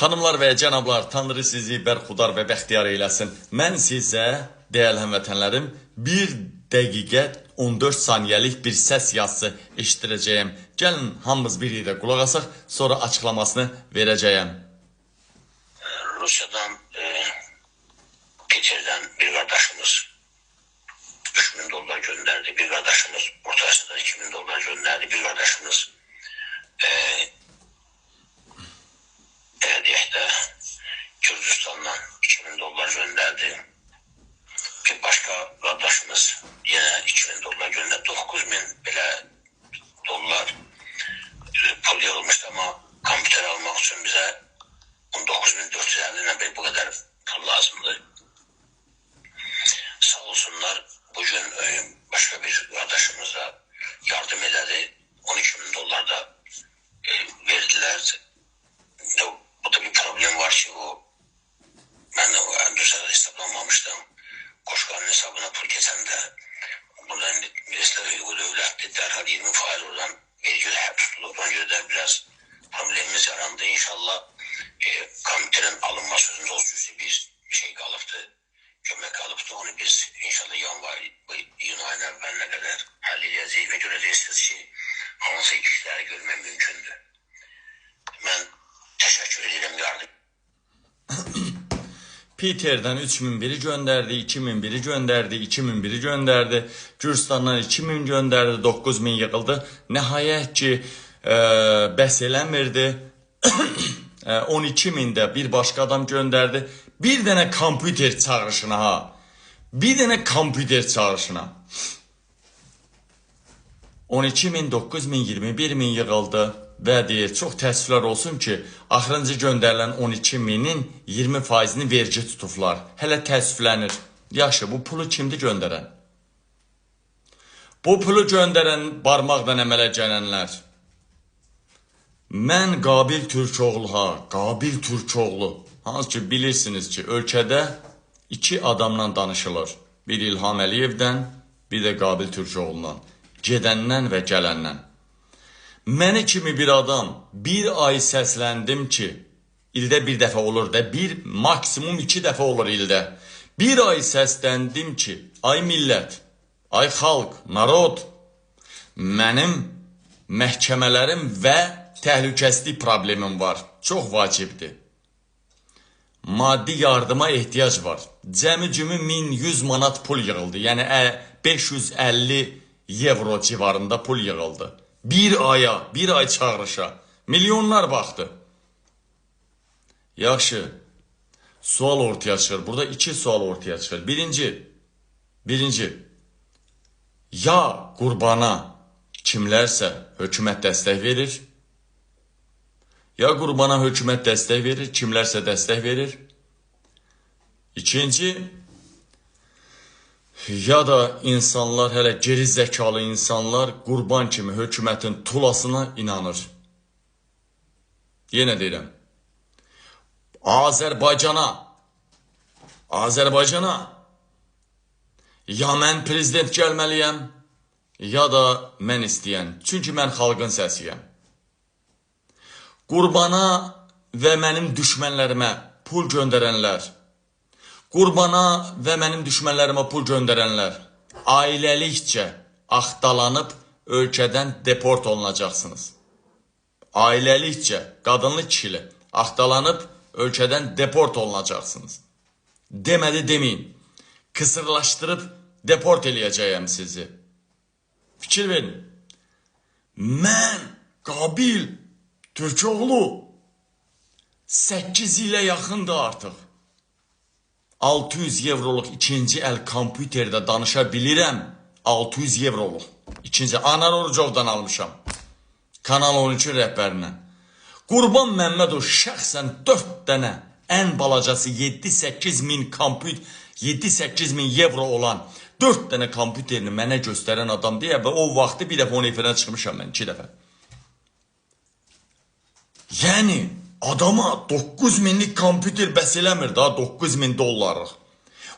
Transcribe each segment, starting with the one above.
Xanımlar və cənablar, Tanrı sizi bərxudar və bəxtiyar eyləsin. Mən sizə, dəyərli həmvətənlərim, 1 dəqiqə 14 saniyəlik bir səs yazısı eşitdirəcəyəm. Gəlin hamımız bir yerdə qulaq asaq, sonra açıqlamasını verəcəyəm. Rusiyadan, Peter'den bir kardeşimiz 3000 dolar gönderdi. Bir kardeşimiz Orta Asya'dan 2000 dolar gönderdi. Bir kardeşimiz belə deyək də Gürcüstan'dan 2000 dolar gönderdi. Bir başka kardeşimiz yine 2000 dolar gönderdi. 9000 belə dolar pul yığılmıştı ama kompüter almak için bize 19.450 ilə bir bu kadar pul lazımdı. Sağ olsunlar bugün başka bir kardeşimiz de yardım elədi. 12 bin dolar da verdiler. Bu da bir problem var ki o ben de o endüstriyel hesaplanmamıştım. Koşkanın hesabına pul keçəndə buradan indi bilirsiniz hüquqi dövlətdir. Dərhal 20% oradan vergi tutulur. Ona görə də biraz problemimiz yarandı. İnşallah kompüterin alınması üçün o cüzi bir şey qalıbdı. Kömək qalıbdı. Onu biz inşallah yanvar, iyun ayının əvvəlinə qədər həll edəcəyik və görəcəksiniz ki, hansı işləri görmək mümkündür. Mən təşəkkür edirəm yardım Peter'dən 3001-i göndərdi, 2001-i göndərdi, 2001-i göndərdi. Gürcistandan 2000 göndərdi, 9000 yığıldı. Nəhayət ki, bəs eləmirdi. 12 də bir başqa adam göndərdi. Bir dənə kompüter çağırışına ha. Bir dənə kompüter çağırışına. 12 min, 9 min, 21 min yığıldı və deyir, çox təəssüflər olsun ki, axırıncı göndərilən 12 minin 20 faizini vergi tutublar. Hələ təəssüflənir. Yaxşı, bu pulu kimdir göndərən? Bu pulu göndərən barmaqla əmələ gələnlər. Mən Qabil Türkoğlu ha, Qabil Türkoğlu. Hansı ki bilirsiniz ki, ölkədə iki adamla danışılır. Bir İlham Əliyevdən, bir də Qabil Türkoğlu'ndan. Gedəndən və gələndən. Məni kimi bir adam bir ay səsləndim ki, ildə bir dəfə olur da, bir maksimum iki dəfə olur ildə. Bir ay səsləndim ki, ay millət, ay xalq, narod, mənim məhkəmələrim və təhlükəsizlik problemim var. Çox vacibdir. Maddi yardıma ehtiyac var. Cəmi cümü 1100 manat pul yığıldı. Yəni 550 evro civarında pul yığıldı. Bir aya, bir ay çağırışa. Milyonlar baxdı. Yaxşı. Sual ortaya çıxır. Burada iki sual ortaya çıxır. Birinci, ya Qurbana kimlərsə hökumət dəstək verir, ya Qurbana hökumət dəstək verir, kimlərsə dəstək verir. İkinci, ya da insanlar, hələ geri zəkalı insanlar Qurban kimi hökumətin tulasına inanır. Yenə deyirəm. Azərbaycana ya mən prezident gəlməliyəm, ya da mən istəyən. Çünki mən xalqın səsiyəm. Qurbana və mənim düşmənlərimə pul göndərənlər, Qurbana və mənim düşmənlərimə pul göndərənlər ailəlikcə axtalanıb ölkədən deport olunacaqsınız. Ailəlikcə, qadınlı kişili axtalanıb ölkədən deport olunacaqsınız. Demədi deməyin. Kısırlaşdırıb deport eləyəcəyəm sizi. Fikir verin. Mən Qabil Türkoğlu 8 ilə yaxındır artıq. 600 evroluq ikinci əl kompüterdə danışa bilirəm. 600 evroluq. İkinci Anar Orucovdan almışam. Kanal 13-ün rəhbərindən. Qurban Məmmədov şəxsən 4 dənə ən balacası 7-8 min kompüter 7-8 min evro olan 4 dənə kompüterini mənə göstərən adam deyə və o vaxtı bir dəfə onun efirə çıxmışam mən 2 dəfə. Yəni adama 9 minlik kompüter bəs eləmir daha 9 min dollarlıq.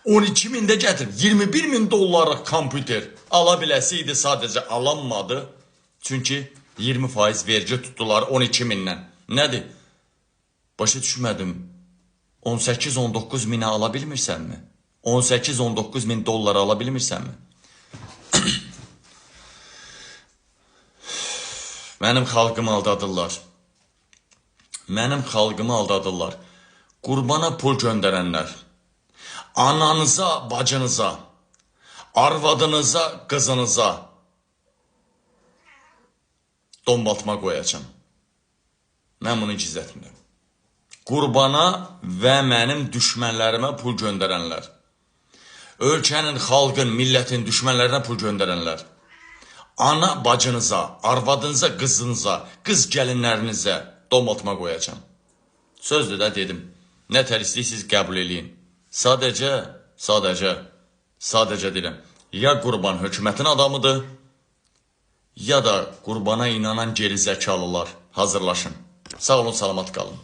12 min də gətirib 21 min dollarlıq kompüter ala biləsi idi, sadəcə alınmadı. Çünki 20% vergi tutdular 12 mindən. Nədir? Başa düşmədim. 18-19 minə ala bilmirsənmi? 18-19 min dollara ala bilmirsənmi? Mənim xalqımı aldadırlar. Mənim xalqımı aldadırlar. Qurbana pul göndərənlər, ananıza, bacınıza, arvadınıza, qızınıza dombaltma qoyacam. Mən bunu gizlətmirəm. Qurbana və mənim düşmənlərimə pul göndərənlər, ölkənin, xalqın, millətin düşmənlərinə pul göndərənlər, ana bacınıza, arvadınıza, qızınıza, qız gəlinlərinizə dombaltma qoyacam. Sözdür də dedim. Nə tər istəyirsiniz qəbul eləyin. Sadəcə deyirəm. Ya Qurban hökumətin adamıdır, ya da Qurbana inanan gerizəkalılar. Hazırlaşın. Sağ olun, salamat qalın.